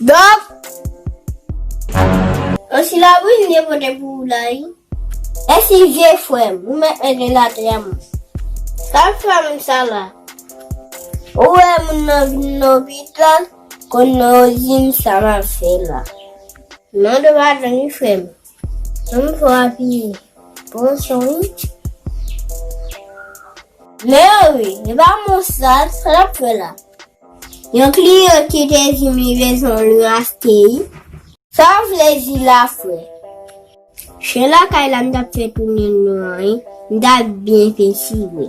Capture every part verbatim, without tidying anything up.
Dòk! Yon silabri m te pote pou ou la, wi. Mèsi vye frè m, ou mèt mete l atè a mwen. Sa m fè moun sa la? Ou wè moun nan vin nan lopital, konn nan yo di m sa m ap fè la. Non, de pa tande frè m. An m fò apiye. Pran son wi. Men wi, e pa mwen sa, sa l ap fè la? Yon kliyan ki te di m li bezwen lwen achte wi. Sa w vle di la, frè? Chen lakay la m t ap fè tounen non an, wi. M t ap byen fè si vre.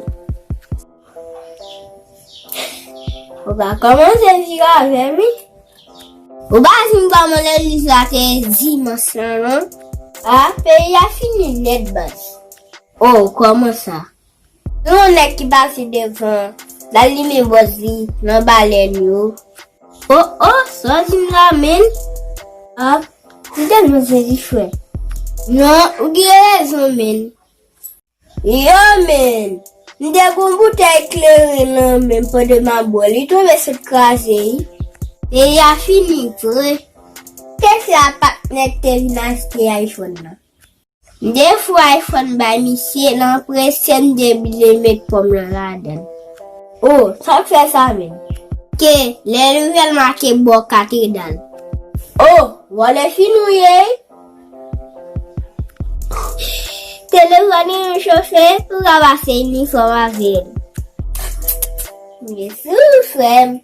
Ou pa kòmanse vire avè m, wi. Ou pa di m kòman legliz la te ye dimanch lan, non? A, peyi a fini nèt, baz. O, kòman sa? Gen yon nèg ki pase devan, l al limen bòz li nan balèn yo. O, o, sa w di m la, menn? A, m tèlman sezi, frè. Non, ou gen rezon, menn. Yo, menn, m te gen yon boutèy kleren nan men m pandan m ap bwè, li tonbe sot kraze, wi. Peyi a fini vre. Kiyès se a patnè k te vin achte iPhone nan? M te fou iPhone bay misye, nan prese m te bliye met pòm lan ladan l. O, sa k fè sa menm? Ke lè nouvèl make bò katedral. O, vòlè fin ou ye, wi. Telefòn li menm chofe, ou ka pase inifòm avè l. M gen souri, frè m.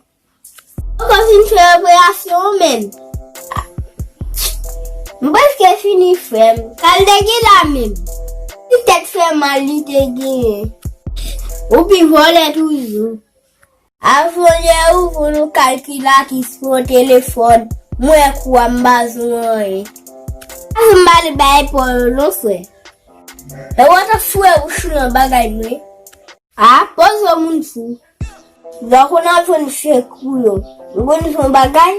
Ou poko fin fè operasyon w menm. M prèske fini, frè m. Sa l te gen la menm? Ti tèt fè mal li te genyen. Ou pi vòlè toujou. Avan yè ou voul yon kalkilatris pou yon telefòn, m wè kou a m pa zon anyen. Avan m pale bay pòl non, frè. E w ata fouye bouch ou nan bagay mwen. A, poze w moun fou. Lè w konn ap jwenn fek ou yo, ou konn fè yon bagay?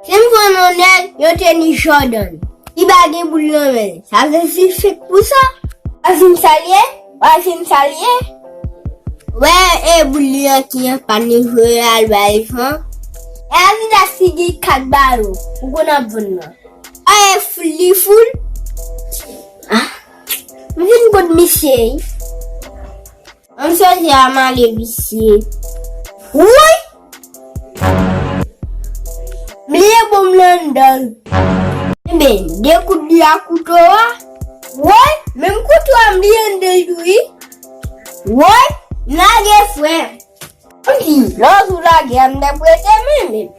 Si m jwenn yon nèg, yon tenis Jordan, li pa gen boul nan men l, sa vle di fek pou sa? W a di m sa l ye? W a di m sa l ye? Wè, e boul li an ki an pann li voye al bay van. E Adidas ki gen kat balon, ou konn ap vann nan. A, e foul li foul? A, m vin kot misye, wi. Ann sonje a m ale visye. Woy! M bliye bon m nan anndan. Enben, de kout li a kouto a. Woy! Menm kouto a m bliye anndan l tou wi. Woy! M lage frè. Anpi, lòz ou lage a m te prete men, men.